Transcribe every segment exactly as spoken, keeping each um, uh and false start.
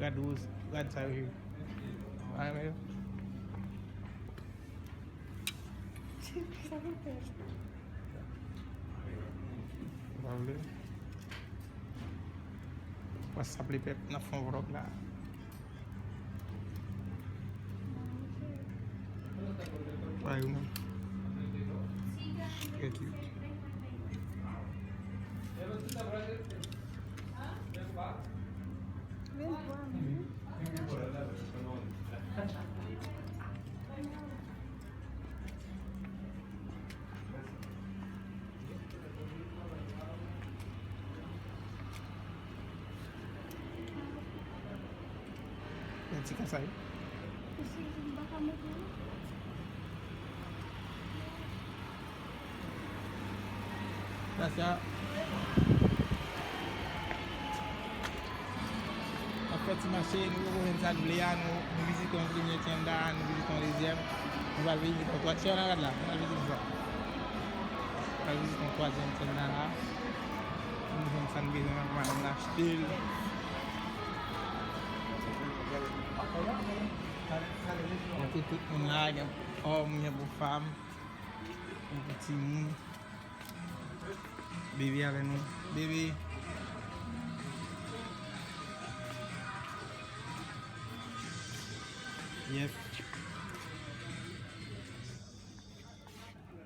Gad woz, gad sa yo. Ay, men. Sa fè pè. Ou pa vle? What's up, les pèp? N ap fè yon vlog la. Why you know? Trè cute. Yon ti konsèy. Sa, sa. Ap fè ti mache, nou poko jwenn sa n vle a, nou, nou vizite yon premye tenda, nou vizite yon dezyèm, nou pral vizite yon twazyèm, gad la, nou pral vizite sa. Nou pral vizite yon twazyèm tenda la, nou jwenn sa n bezwen, madanm nan achte l. Montre tout moun la, gen òm, gen pou fanm, gen pou timoun. Bebe avè nou. Bebe. Yep.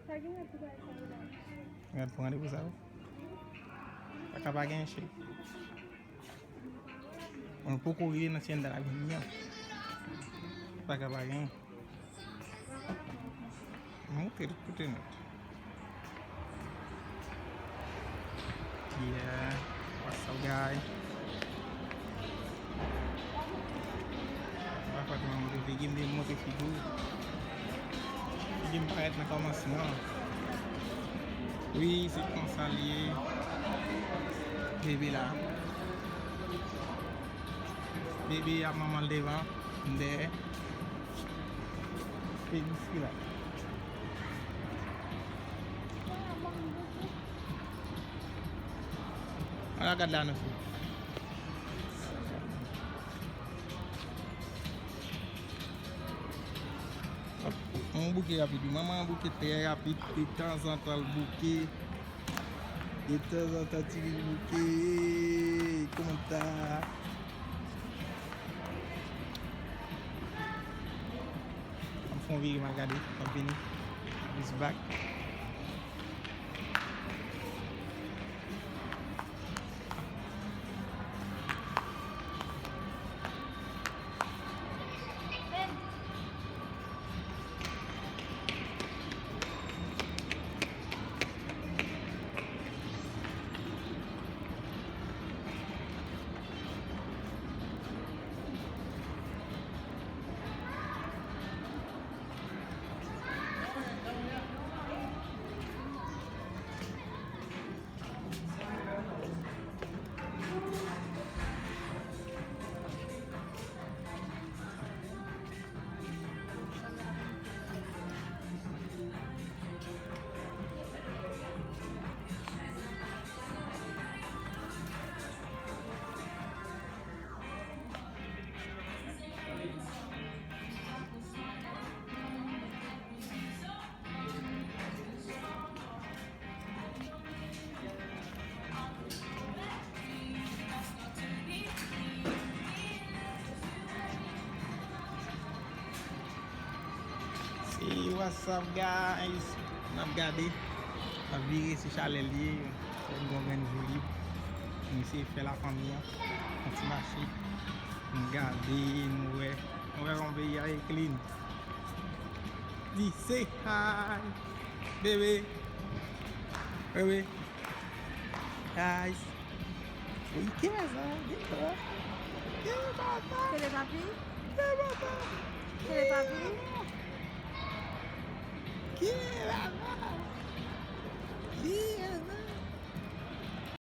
Sa gen rad pou bagay sa yo la. Rad pou randevou sa yo? Pa ka pa gen, cheri. Nou poko rive nan tienda la vini an. Pa ka pa gen. Montre l, koute nòt. Yeah, what's up, guy? Apa fè mwen montre figi m, m montre figi w. Figi m parèt nan kòmansman. Wi, se konsa l ye. Bebe la. Bebe ap manman l devan, m dèyè. Figi ki la. Ala gad la nou fè. Yon bouke rapid wi. Manman an bouke trè rapid. Detanzantan l bouke. Detanzantan ti li bouke. Kòmantè. M ap fè yon vire m al gade. M ap vini. Just back. Se what's up, guys. N ap gade. N ap vire, se chalè l ye. Fè n gon grenn jou lib. Nou eseye fè lafanmi an. Yon ti mache. Nou gade, nou wè. Nou wè yon peyi a e clean. Di say hi. Bebe. Bebe. Guys. Wi, ki bagay sa? Ki bagay? Ki bagay sa? Kele papi? Ki bagay sa? Kele papi? Ki bagay sa? Ki bagay sa?